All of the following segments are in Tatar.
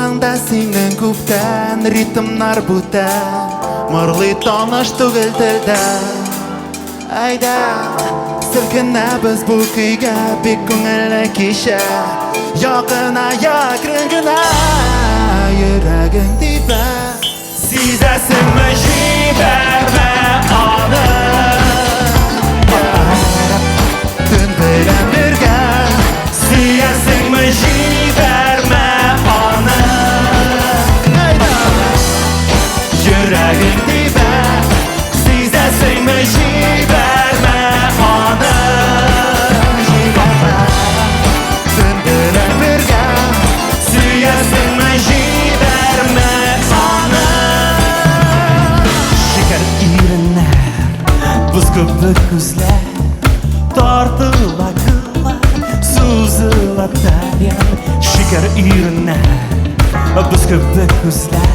Колагыңда синең күптән ритмнар бүтән, Мырлый таныш түгел телдә. Әйдә, селкенәбез бу көйгә, бик күңелле кичә. Якыная әкрен генә, йөрәгең тибә. Сизәсеңме, җибәрмә аны. Төн белән бергә. Сөясеңме, җибәрмә аны. Әйдә. Йөрәгең тибә. Сизәсеңме, җибәрмә аны. Җибәрмә. Төн белән бергә. Сөясеңме, җибәрмә аны. Шикәр иреннәр, боз кебек күзләр, Тартыла кыллар, сузыла тальян. Шикәр иреннәр, боз кебек күзләр,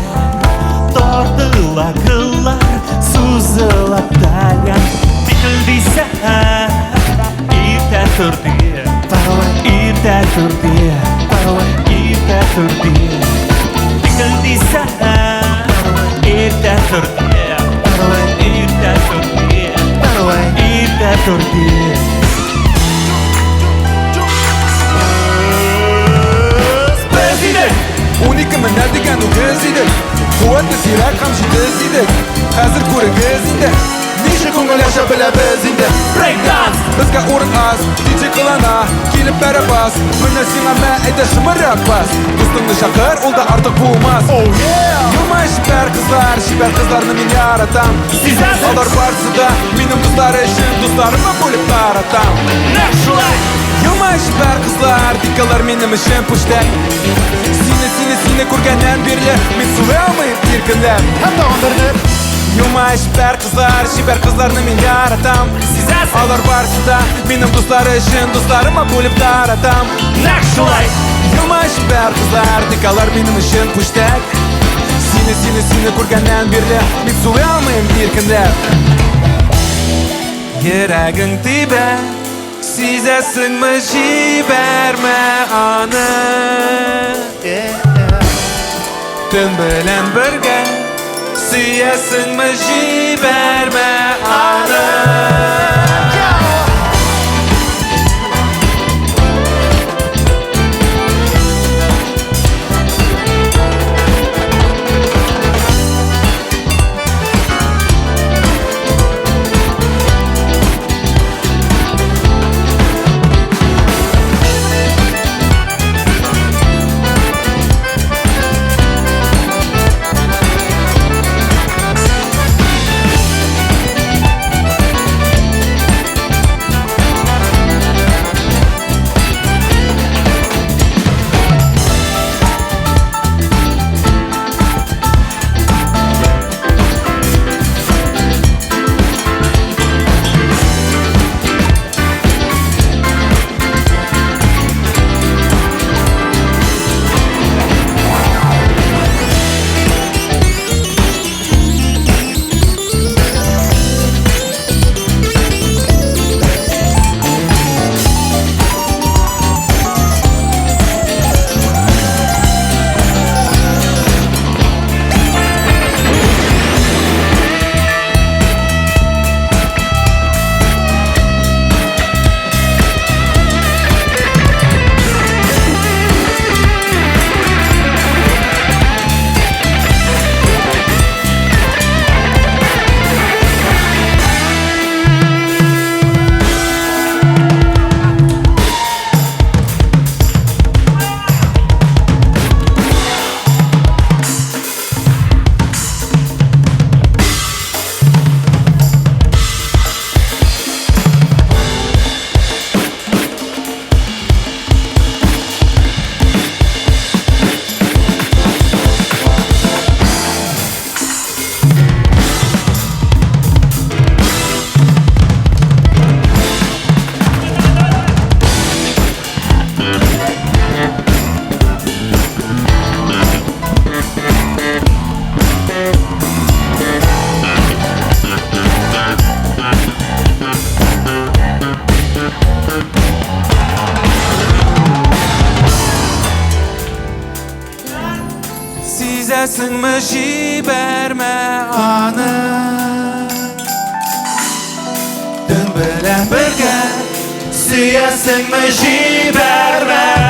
Тартыла кыллар, сузыла тальян. Тикелдисә, иртә тор дия, иртә тор дия, иртә тор дия. Тикелдисә, иртә тор дия, иртә тор дия, иртә тор дия. Без идек! 12 менә дигән үгез идек. Куәтле, зирәк һәм җитез идек. Хәзер күрегез инде. Ничек күңел ача беләбез инде. Брейк-данс! Безгә урын аз, диджей кылана, килеп бәрә бас. Менә сиңа мә, әйдә шымырак бас. Дустыңны чакыр, ул да артык булмас. Oh yeah! Елмай чибәр кызлар, чибәр кызларны мин яратам. Сизәсең! Алар барысы да минем дуслар өчен, дусларыма бүлеп таратам. Нәкъ шулай! Елмай чибәр кызлар, тик алар минем өчен пүчтәк. Сине, сине, сине күргәннән бирле мин сулый алмыйм иркенләп. Һәм тагын берне. Елмай чибәр кызлар, чибәр кызларны мин яратам. Сизәсең! Алар барысы да минем дуслар өчен, дусларыма бүлеп таратам. Нәкъ шулай! Елмай чибәр кызлар, тик алар минем өчен пүчтәк. Сине, сине, сине күргәннән бирле мин сулый алмыйм иркенләп. Йөрәгең тибә, сизәсеңме, җибәрмә аны. Төн белән бергә, сөясеңме, җибәрмә аны. Сөясеңме, җибәрмә аны. Төн белән бергә. Сөясеңме, җибәрмә.